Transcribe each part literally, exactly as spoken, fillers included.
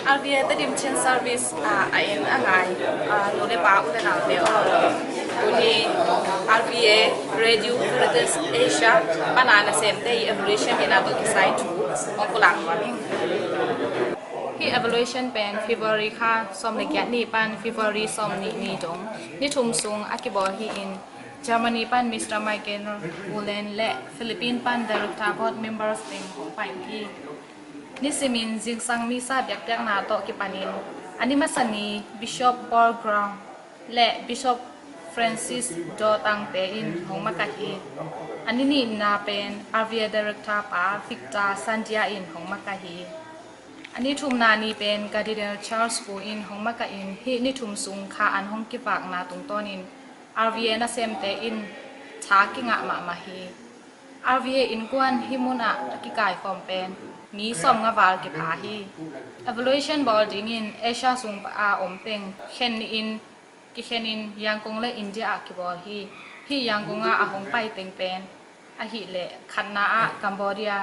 RVA Tedim Chin Service, ah, a en a ngai, ah, nu le pa u le naute aw. Tuni RVA Radio Veritas Asia pan a nasemte i evaluation in a tawh kisai thu hong pulak nuam ing. Hih evaluation pen February kha sawm le giat ni pan February sawm nih ni dong ni thum sung a kibawl hi in, Germany pan Mister Michael Ulen le Philippine pan Director Board members teng hong pai uh hi. Nisimin zingsang misa biakpiakna tawh kipanin a ni masa ni Bishop Paul Graham le Bishop Francis Daw Tangte in hong makaih hi. A ni nihna pen RVA Director pa Victor Sandia in hong makaih hi. A ni thumna ni pen Cardinal Charles Bo in hong makaih in, hih ni thum sung kha an hong kivakna tungtawnin RVA nasemte in tha kingah mahmah hi. RVA innkuan hih munah a kikaikhawm pen mi sawmnga val kipha hi. Evaluation bawl dingin Asia sung a om teng khen nihin kikhenin Yangon le India ah kibawl hi. Hih Yangon ah a hong pai teng pen ahih leh khatna ah Cambodia,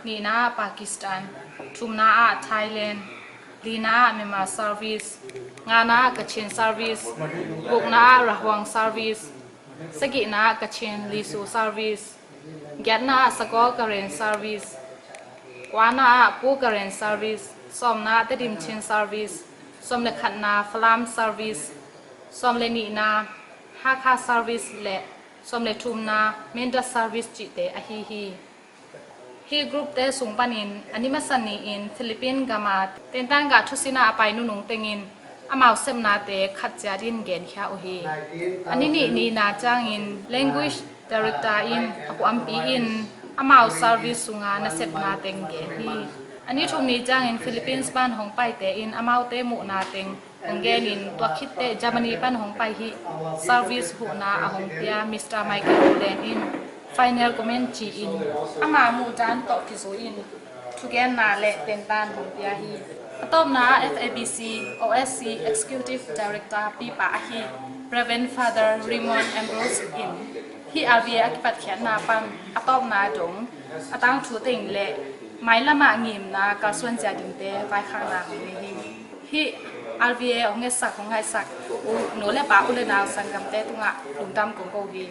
nihna ah Pakistan, thumna ah Thailand, lina ah Myanmar Service, ngana ah Kachin Service, gukna ah Rawang Service, sagihna ah Kachin Lisu Service, giatna ah Sagaw Karen Service, kuana ah Pu Karen Service, sawmna ah Tedim Chin Service, sawm le khatna Falam Service, sawm le nihna Hakha Service le sawm le thumna Mindat Service cihte ahi hi. Hih groupte sung panin a ni masa ni-in Philippine gama tentan gah thusinah a pai nunung tengin amau sepnate khat ciatin genkhia uh hi. A ni nih nihna ciangin language director in a kuampi in amau service sunga nasepna teng gen hi. A ni thum ni ciangin Philippines pan hong paite in amaute muhna teng hong genin, tua khitteh Germany pan hong pai hih service huhna a hong pia Mister Michael Ulen in final comment ci-in ama muhdan tawh kizui-in thugenna le tentan hong pia hi. A tawpna ah FABC OSC Executive Director pipa ahi Reverend Father Raymond Ambrose in hih RVA a kipatkhiatna pan a tawpna dong a tangthu teng le mailamah ngimna kalsuan zia dingte vaikhakna hong nei hi. Hih RVA hong etsak hong ngaihsak uh nu le pa u le nau sanggamte tungah lungdam kong ko hi.